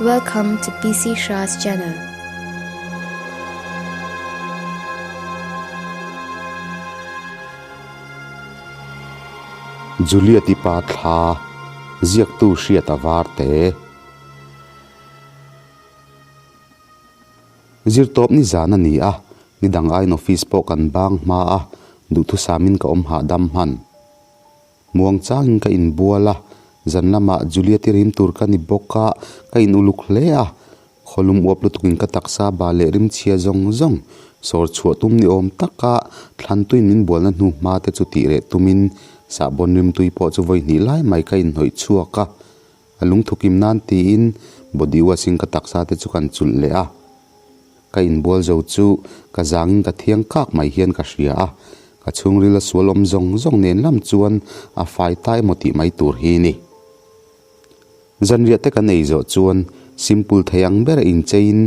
Welcome to PC Shah's channel. Juliet i pa thla ziaktu hriat a var te. Zirtawp ni zan a ni a, ni dang aiin office pawh kan bang hma a, duhthusamin ka awm hahdam hman. Muang changin ka inbual a, zan lamah Juliet-i rim tur ka ni bawk a, ka in uluk hle a. Khawlum uap lutukin ka taksa ba leh rim chhia zawng zawng sawr chhuah tum ni awm taka thlantuin min bualna hnu hma te chu tih reh tumin sahbawn rimtui pawh chu vawi hnih lai mai ka inhnawih chhuak a. A lungthukim nan tiin body wash in ka taksa te chu kan chulh leh a. Ka inbual zo chu ka zangin ka thiang kak mai hian ka hria a, ka chhungril a sual awm zawng zawng nen lam chuan a fai ta emaw tih mai tur hi ni. Zanriah te kan ei zawh chuan simple thei ang ber a incheiin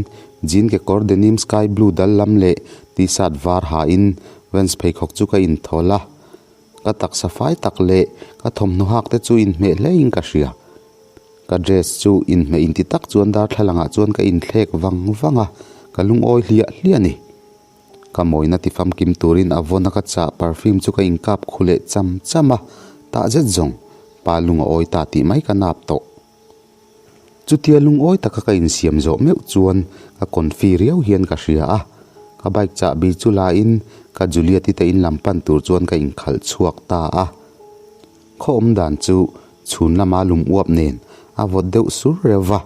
jean kekawr denim sky blue dal lam leh t-shirt var hain Vans pheikhawk chu ka inthawl a. Ka taksa fai tak leh ka thawmhnaw hak te chu inhmeh hlein ka hria. Ka dress chu inhmeh inti tak chuan darthlalang ah chuan ka inthlek vang vang a, ka lungawi hliah hliah a ni. Ka mawina ti famkim turin a vawn a ka chah perfume chu ka inkap khu leh cham cham a, tah zet zawng pa lung a awi ta tih mai ka nap tawh. Chutia lungawi taka ka insiam zawh meuh chuan ka confi riau hian ka hria a, ka bike chahbi chu la in ka Juliet-i te in lam pan tur chuan ka inkhalh chhuak ta a. Khaw awm dan chu chhun lama lum uap nen a vawt deuh sur reuh va,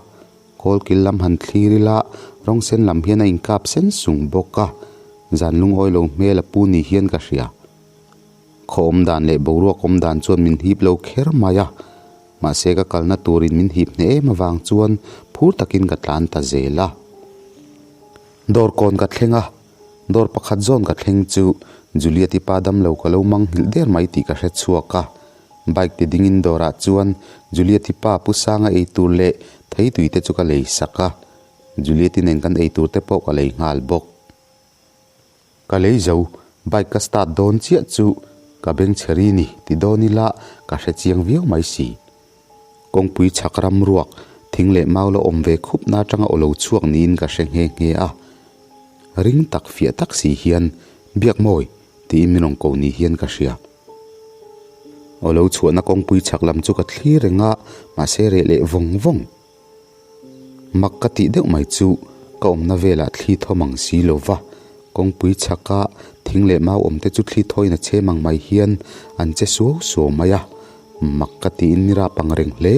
kawlkil lam han thlir ila rawng sen lam hian a inkap sen sung bawk a, zan lungawi lo hmel a pu ni hian ka hria. Khaw awm dan leh boruak awm dan chuan min hip lo kher mai a, Mahse ka kalna turin min hip hneh em avang chuan phur takin ka tlan ta zel a. Dawr kawn ka thleng a, dawr pakhat zawn ka thleng chu Juliet-i pa damlo ka lo mang nghilh der mai tih ka hre chhuak a. Bike ti dingin dawrah chuan Juliet-i pa Pu Sanga ei tur leh theitui te chu ka lei sak a, Juliet-i nen kan ei tur te pawh ka lei nghal bawk. Ka lei zo, bike ka start dawn chiah chu ka beng chhe ri ni ti dawn ila ka hre chiang viau mai si. Kawngpui chhak ram ruak, thing leh mau la awm ve khup na atanga aw lo chhuak niin ka hre nghe nghe a. Ring tak fiah tak si hian Biakmawi tiin min rawn ko ni hian ka hria. Aw lo chhuahna kawngpui chhak lam chu ka thlir reng a, mahse reh leh vawng vawng. Mak ka tih deuh mai chu ka awmna velah thli thawm ang si lo va, kawngpui chhaka thing leh mau awm te chu thli thawiin a chhem ang mai hian an che suau suau mai a, mak ka tiin ni rap ang reng hle.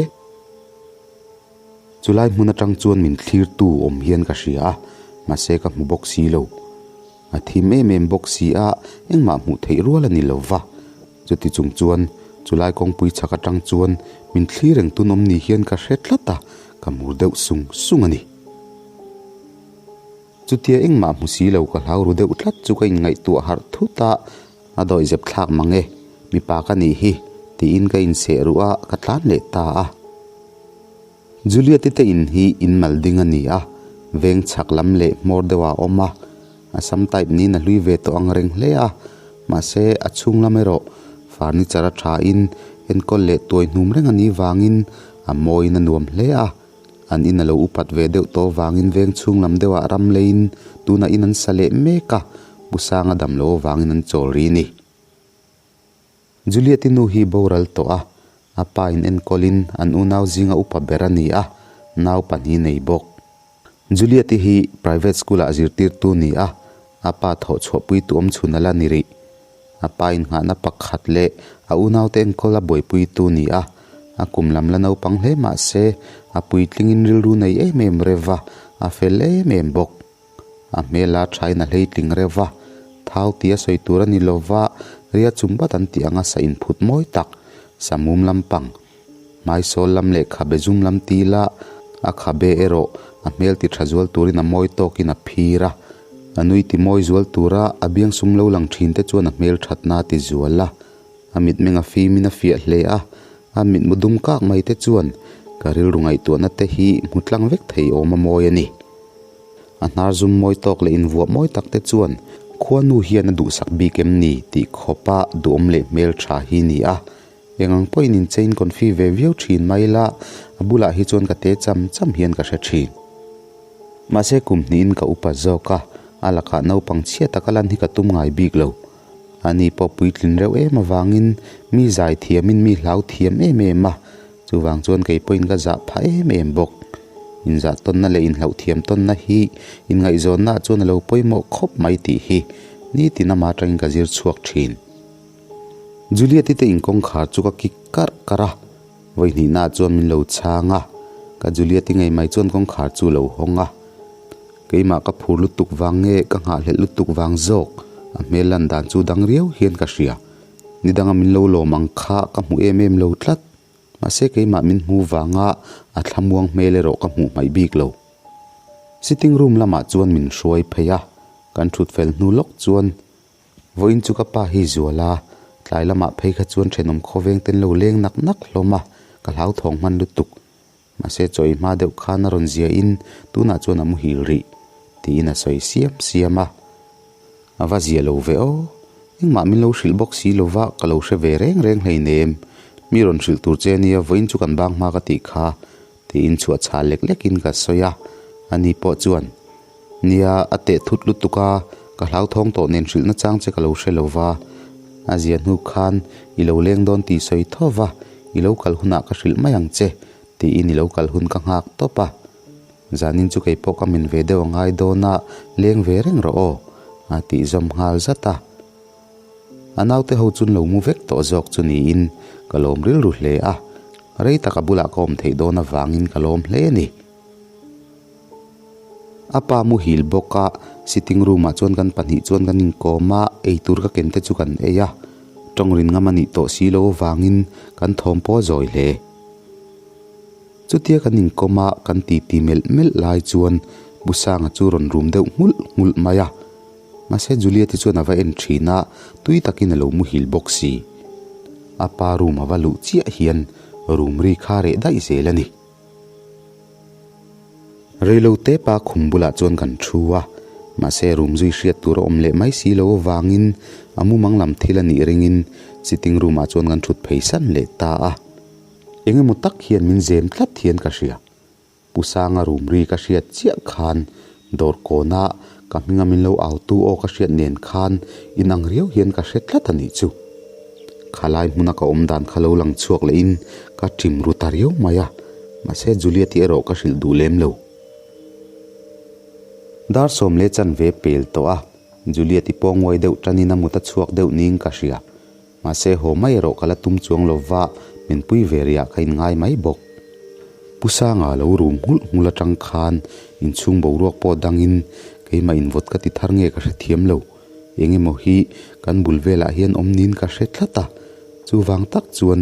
Chulai hmun atang chuan min thlirtu awm hian ka hria a, mahse ka hmu bawk si lo. A thim em em bawk si a, engmah hmuh theih rual a ni lo va. Chuti chung chuan chulai kawngpui chhak atang chuan min thlir reng tun awm ni hian ka hre tlat a, ka mur deuh sung sung a ni. Chutia engmah hmu si lo ka hlau ru deuh tlat chu ka inngaihtuah harh thut a, a dawihzep thlak mang e, mipa ka nih hi, tiin ka inseh ruh a, ka tlan leh ta a. Juliet-i te in hi in mal ding a ni a, veng chhak lam leh hmawr deuh ah a awm a, a sam type niin a hlui ve tawh ang reng hle a, mahse a chhung lam erawh furniture a tha in enkawl leh tuai hnum reng a nih vangin a mawiin a nuam hle a, an in a lo upat ve deuh tawh vangin veng chhung lam deuh ah ram leiin tunah in an sa leh mek a, Pu Sanga dam lo avangin an chawl ri a ni. Juliet-i nu hi boral tawh a, a pa in enkawlin an unau zinga upa ber a ni a, nau pahnih nei bawk. Juliet-i hi private school-ah zirtirtu ni a, a pa thawh chhuahpui tu awm chhun a la ni rih. A pa innghahna pakhat leh a unaute enkawl a buaipuitu ni a, a kum lam la naupang hle mah se a puitlingin rilru nei em em rev a, a fel em em bawk. A hmel a thain a hleitling reuh va, thau tia sawi tur a ni lo va, ria chum bat an tih anga sa inphut mawi tak, sa mum lampang, hmaisawl lam leh khabe zum lam ti ila, a khabe erawh a hmel ti tha zual turin a mawi tawkin a phir a, a nui ti mawi zual tura a biang sum lo lang thin te chuan a hmel thatna a ti zual a, a mitmeng a fimin a fiah hle a, a mitmu dum kak mai te chuan ka rilru ngaihtuahna te hi hmu tlang vek thei awm a mawi a ni. A hnar zum mawi tawk leh invuah mawi tak te chuan khuanu hian a duhsak bik em ni tih khawpa duhawm leh hmeltha hi ni a. Eng ang pawhin inchein confi ve viau thin mai ila, a bulah hi chuan ka te cham cham hian ka hre thin. Mahse kum hnihin ka upa zawk a, a lakah naupang chhia taka lan hi ka tum ngai bik lo. Ani pawh puitlin reuh em avangin mi zai thiamin mi hlau thiam em em a, chuvang chuan kei pawhin ka zah phah em em bawk. Inzah tawnna leh inhlauh thiam tawnna hi inngaihzawnnaah chuan a lo pawimawh khawp mai tih hi nitin ama atangin ka zir chhuak thin. Juliet-i te inkawngkhar chu ka kik karh karh a, vawi hnihnaah chuan min lo chhang a, ka Juliet-i ngei mai chuan kawngkhar chu a lo hawng a. Keimah ka phur lutuk vang nge ka nghahhlelh lutuk vang zawk a hmel lan dan chu dang riau hian ka hria. Ni danga min lo lawm ang kha ka hmu em em lo tlat. Mahse keimah min hmu vanga a thlamuang hmel erawh ka hmuh hmaih bik lo. Sitting room lamah chuan min hruai phei a, kan thut fel hnu lawk chuan Vawiin chu ka pa hi zual a, tlai lamah phei kha chuan thenawm khawveng ten lo leng nak nak hlawm a, ka hlauthawng hman lutuk. Mahse chawi hma deuh khan a rawn zia in tunah chuan a muhil rih tiin a sawi siam siam a. A va zia lo ve aw, engmah min lo hrilh bawk si lo va ka lo hre ve reng reng hleinem. Mi rawn hrilh tur che nia vawiin chu kan bang hma ka tih kha tiin chhuah chhal lek lek in ka sawi a, ani pawh chuan Nia a teh thut lutuk a, ka hlauthawng tawh nen hrilh na chang che ka lo hre lo va, a zia hnu khan i lo leng dawn tih sawi tho va, i lo kal hunah ka hrilh mai ang che tiin i lo kal hun ka nghak tawp a. Zanin chu kei pawh ka men ve deuh a ngai dawn a, leng ve reng rawh aw a tih zawm nghal zat a. A naute ho chun lo mu vek tawh zawk chu niin ka lawm rilru hle a, rei tak a bulah ka awm theih dawn avangin ka lawm hle a ni. A pa muhil bawk a, sitting room ah chuan kan pahnih chuan kan inkawm a, eitur ka ken te chu kan ei a, tawng rin ngam a nih tawh si lo avangin kan thawm pawh a zawi hle. Chutia kan inkawm a, kan titi melh melh lai chuan Pu Sanga chu rawn rum deuh nghulh nghulh mai a, mahse Juliet-i chuan a va en thin a, tui takin a lo muhil bawk si. A pa room a va luh chiah hian room ri kha reh daih zel a ni. Reilo te pa khum bulah chuan kan thu a, mahse room zui hriat tur a awm leh mai si lo avangin a mumang lam thil a nih ringin sitting room ah chuan kan thut phei san leh ta a. Eng emaw tak hian min zem tlat hian ka hria. Pu Sanga room ri ka hriat chiah khan dawr kawna ka hminga min lo au tu aw ka hriat nen khan inang riau hian ka hre tlat a nih chu. Khalai hmuna ka awm dan kha lo lang chhuak lehin ka ṭim ru ta riau mai a, mahse Juliet-i erawh ka hrilh duh lem lo. Dar sawm leh chanve pel tawh a, Juliet-i pawh nguai deuh ṭanin a mut a chhuak deuh niin ka hria. Mahse haw mai erawh ka la tum chuang lo va, min pui ve riah ka inngai mai bawk. Pu Sanga lo rum nghulh nghulh aṭang khan inchhung boruak pawh dangin keimah invawt ka ti thar nge ka hrethiam lo. Eng emaw hi kan bul velah hian awm niin ka hre tlat a, chuvang tak chuan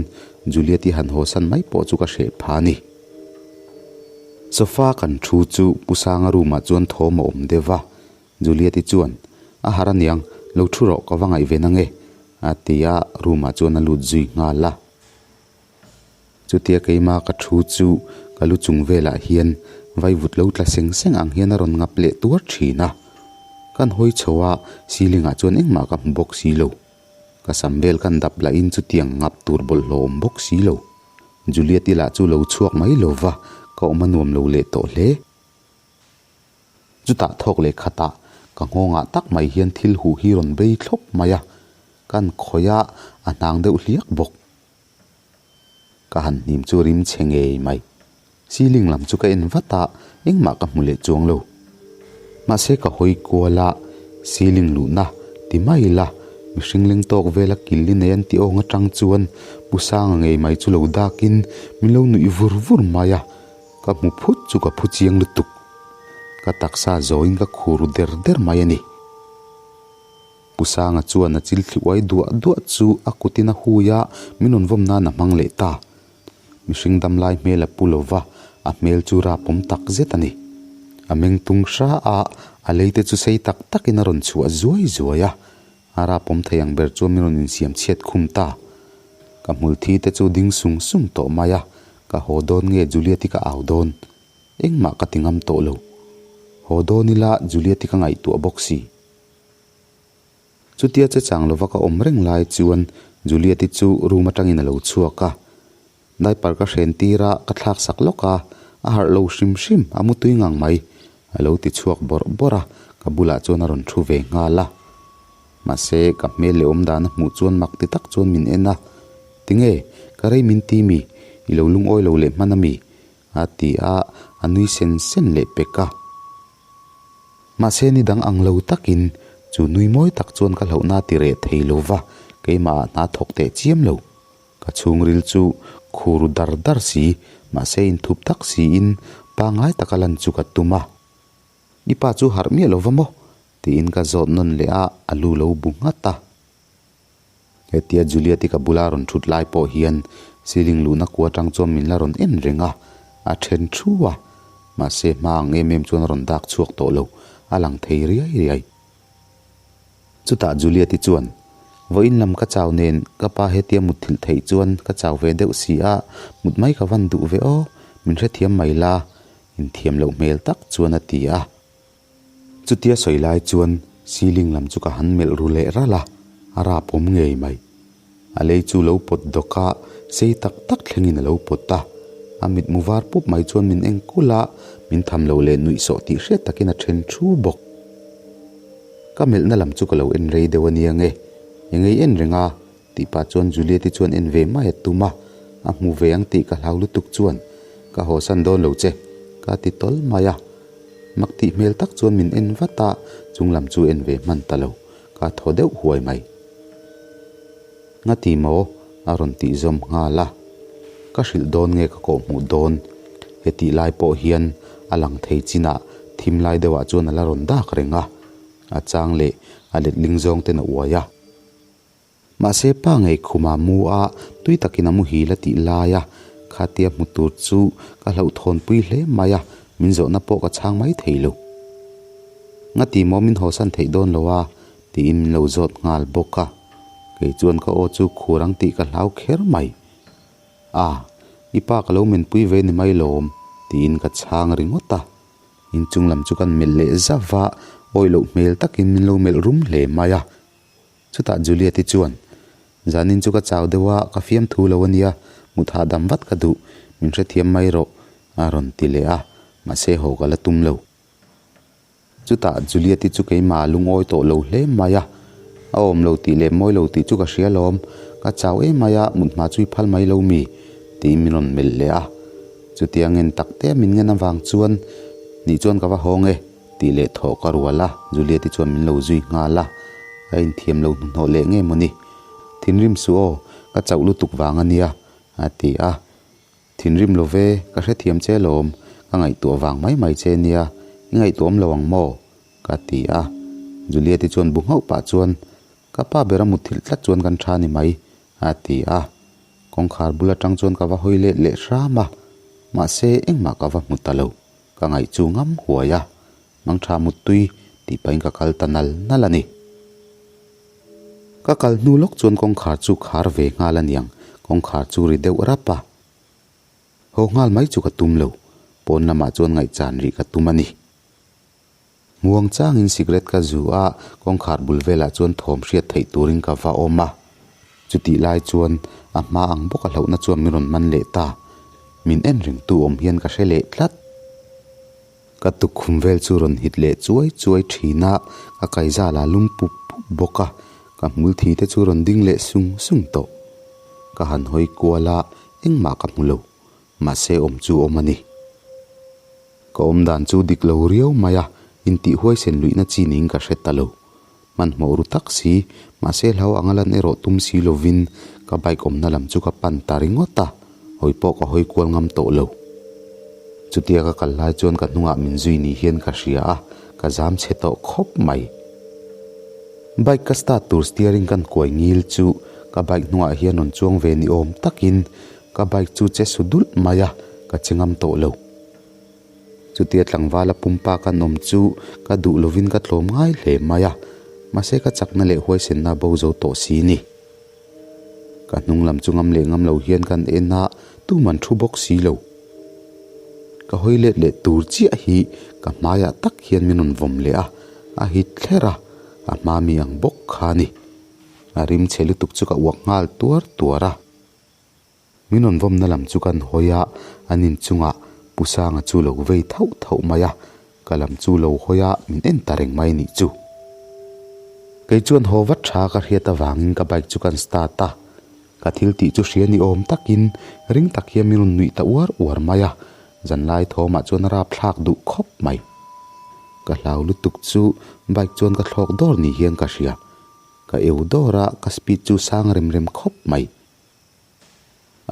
Juliet-i han hawsan mai pawh chu ka hreh pha a ni. Sofa kan thu chu Pu Sanga room-ah chuan thawm a awm deuh va, Juliet-i chuan, A harh aniang, lo thu rawh ka va ngaihven ange, a ti a, room-ah chuan a lut zui nghal a. Chutia keima ka thu chu ka lu chung velah hian vaivut lo tla seng seng ang hian a rawn ngap leh tuar thin a. Kan hawi chho a, ceiling ah chuan engmah ka hmu bawk si lo. Ka sam vel kan dap lahin chutiang ngap tur bawlhhlawh awm bawk si lo. Juliet-i lah chu lo chhuak mai lo va, ka awm a nuam lo leh tawh hle. Chutah thawk leh khatah ka nghawngah tak mai hian thil huh hi rawn bei thlawp mai a, kan khawih a, a hnang deuh hliak bawk. Ka han hnim chu rim chhe ngei mai. Ceiling lam chu ka en vat a, engmah ka hmu leh chuang lo. Mahse ka hawi kual a, ceiling luhna ti mai ila, mihring leng tawk vela kil i nei an tih awng atang chuan Pu Sanga ngei mai chu lo dakin min lo nuih vur vur mai a, ka hmu phut chu ka phu chiang lutuk. Ka taksa zawiin ka khur der der mai a ni. Pu Sanga chuan a chil thli uai duah duah chu a kutin a hui a, min rawn vawm nan a hmang leh ta. Mihring damlai hmel a pu lo va, a hmel chu rapawm tak zet a ni. A meng tung hra a, a lei te chu sei tak takin a rawn chhuah zuai zuai a, a rapawm thei ang ber chuan min rawn insiam chhiat khum ta. Ka hmul thi te chu ding sung sung tawh mai a, ka haw dawn nge Juliet-i ka au dawn? Engmah ka ti ngam tawh lo. Haw dawn ila Juliet-i ka ngaihtuah bawk si. Chutia che chang lova ka awm reng lai chuan Juliet-i chu room atangin a lo chhuak a, diaper ka hren tir a, ka thlak sak lawk a, a harh lo hrim hrim, a mu tui ngang mai, a lo ti chhuak bawrh bawrh a, ka bulah chuan a rawn thu ve nghal a. Mahse, ka hmel leh awm dan a hmuh chuan mak ti tak chuan min en a, Tinge, ka rei min ti mi? I lo lungawi lo leh hman a mi? a ti a, a nui sen sen leh pek a. Mahse ni dang ang lo takin chu nui mawi tak chuan ka hlauhna ti reh thei lo va, keimah ah hna thawk teh chiam lo. Ka chhungril chu khur dar dar si, mahse inthup tak siin pangngai taka lan chu ka tum a. I pa chu harh miah lo va maw? tiin ka zawt nawn leh a, a lu lo bu nghat a. Hetia Juliet-i ka bula rawn thut lai pawh hian ceiling luhna kua atang chuan min la rawn en reng a, a then thu a, mahse hma ang em em chuan a rawn dak chhuak tawh lo, a lang thei riai riai. Chutah Juliet-i chuan, Vawiin lam ka chau nen, ka pa hetia mutthilh theih chuan ka chau ve deuh si a, mut mai ka van duh ve aw, min hrethiam mai la, inthiam loh hmel tak chuan a ti a. Chutia sawi lai chuan ceiling lam chu ka han melh ru leh ralh a, a rap awm ngei mai. A lei chu lo pawt dawk a, sei tak tak thlengin a lo pawt a. A mitmu var pup mai chuan min eng kulh a, min tham lo leh nuih sawh tih hriat takin a then thu bawk. Ka melhna lam chu ka lo en rei deuh a nia nge, eng ei en reng a? Tih pah chuan Juliet-i chuan en ve mai a tum a, a hmu ve ang tih ka hlau lutuk chuan ka hawsan dawn lo che, ka ti tawl mai a. Mak tih hmel tak chuan min en vat a, chung lam chu en ve hman ta lo, ka thaw deuh huai mai. Ngati maw? a rawn tih zawm nghal a. Ka hrilh dawn nge ka kawhhmuh dawn? Hetih lai pawh hian a lang thei chinah thim lai deuhah chuan a la rawn dak reng a, a chang leh a letling zawng ten a uai a. Mahse pa ngei khuma mu a, tui takin a muhil a tih lai a, khatia hmu tur chu ka hlauhthawnpui hle mai a, min zawhna pawh ka chhang mai thei lo. Ngati maw min hawsan theih dawn lo a? tiin min lo zawt nghal bawk a, kei chuan ka aw chu khur ang tih ka hlau kher mai. A, i pa ka lo menpui ve ni mai lawm, tiin ka chhang ringawt a. Inchung lam chu kan melh leh zauh a, awih loh hmel takin min lo melh rum hle mai a. Chutah Juliet-i chuan, Zanin chu ka chau deuh a, ka fiamthu lo a nia, mut hahdam vat ka duh, min hrethiam mai rawh, a rawn ti leh a, mahse haw ka la tum lo. Chutah Juliet-i chu keimah a lungawi tawh lo hle mai a, a awm lo tih leh mawi lo tih chu ka hria alawm, ka chau em mai a, mut hma chu i phal mai lo mi? tiin min rawn melh leh a. Chutia ngen tak te min ngen avang chuan, Nih chuan ka va hawng e, Tih leh thawh ka rual a, Juliet-i chuan min lo zui nghal a, a inthiam lo hnuhnawh leh nge mawni? Thinrim suh aw, ka chauh lutuk vang a nia, a ti a. Thinrim lo ve, ka hrethiam che lawm, ka ngaihtuah vang mai mai che nia, i ngaihtuah awm lo ang maw? ka ti a. Juliet-i chuan bu nghauh pah chuan, Ka pa ber a mutthilh tlat chuan kan tha ni mai, a ti a. Kawngkhar bul atang chuan ka va hawi let leh hram a, mahse engmah ka va hmu ta lo. Ka ngaih chu ngam huai a, Mangtha muttui tih pahin ka kal ta nal nal a ni. Ka kal hnu lawk chuan kawngkhar chu khar ve nghal a niang, kawngkhar chu ri deuh rap a. Haw nghal mai chu ka tum lo, pawn lamah chuan ngaihchan rih ka tum a ni. Muang changin cigarette ka zu a, kawngkhar bul velah chuan thawm hriat theih turin ka va awm a. Chutih lai chuan a hma ang bawk a hlauhna chuan min rawn man leh ta. Min en rengtu awm hian ka hre leh tlat. Ka tukkhum vel chu rawn hit leh chuai chuai thin a, ka kaizal a lum pup pup bawk a, ka hmul thi te chu rawn ding leh sung sung tawh. Ka han hawi kual a, engmah ka hmu lo. Mahse awm chu awm a ni. Ka awm dan chu dik lo riau mai a, intih huaisen luihna chi niin ka hre ta lo. Hmanhmawh ru tak si, mahse hlau anga lan erawh tum si lovin ka bike awmna lam chu ka pan ta ringawt a, hawi pawh ka hawi kual ngam tawh lo. Chutia ka kal lai chuan ka hnungah min zui ni hian ka hria a, ka zam chhe tawh khawp mai. Bike ka start tur steering kan kuai ngil chu ka bike hnungah hian rawn chuang ve ni awm takin ka bike chu che su dulh mai a, ka che ngam tawh lo. Chutia tlangvala pumpa kan awm chu ka duh lovin ka tlawm ngai hle mai a, mahse ka chakna leh huaisenna bo zo tawh si ni. Ka hnung lam chu ngam leh ngam lo hian kan en a, tuman thu bawk si lo. Ka hawi let leh tur chiah hi ka hmaiah tak hian min rawn vawm leh a, a hit thler a, a hma mi ang bawk kha a ni. A rim chhe lutuk chu ka uak nghal tuar tuar a. Min rawn vawmna lam chu kan hawi a, an inchungah Pu Sanga chu lo vei thauh thauh mai a, ka lam chu lo hawi a, min en ta reng mai nih chu. Kei chuan haw vat tha ka hriat avangin ka bike chu kan start a, ka thil tih chu hria ni awm takin ring tak hian min rawn nuih ta uar uar mai a, zanlai thawmah chuan a rapthlak duh khawp mai. Ka hlau lutuk chu bike chuan ka thlawk dawr ni hian ka hria. Ka eu dawr a, ka speed chu sang rem rem khawp mai.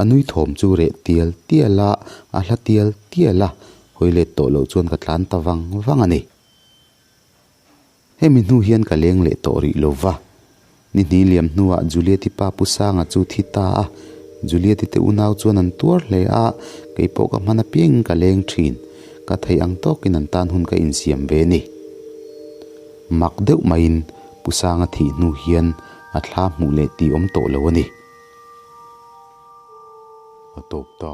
A nui thawm chu reh tial tial a, a hla tial tial a, hawi let tawh loh chuan ka tlan ta vang vang a ni. Hemi hnu hian ka leng leh tawh rih lo va. Ni hnih liam hnuah Juliet-i pa Pu Sanga chu thi ta a, Juliet-i te unau chuan an tuar hle a, kei pawh ka hman apiangin ka leng thin. Ka theih ang tawkin an tan hun ka insiam ve ni. Mak deuh maiin Pu Sanga thih hnu hian a thla hmuh leh tih awm tawh lo a ni. A tawp ta.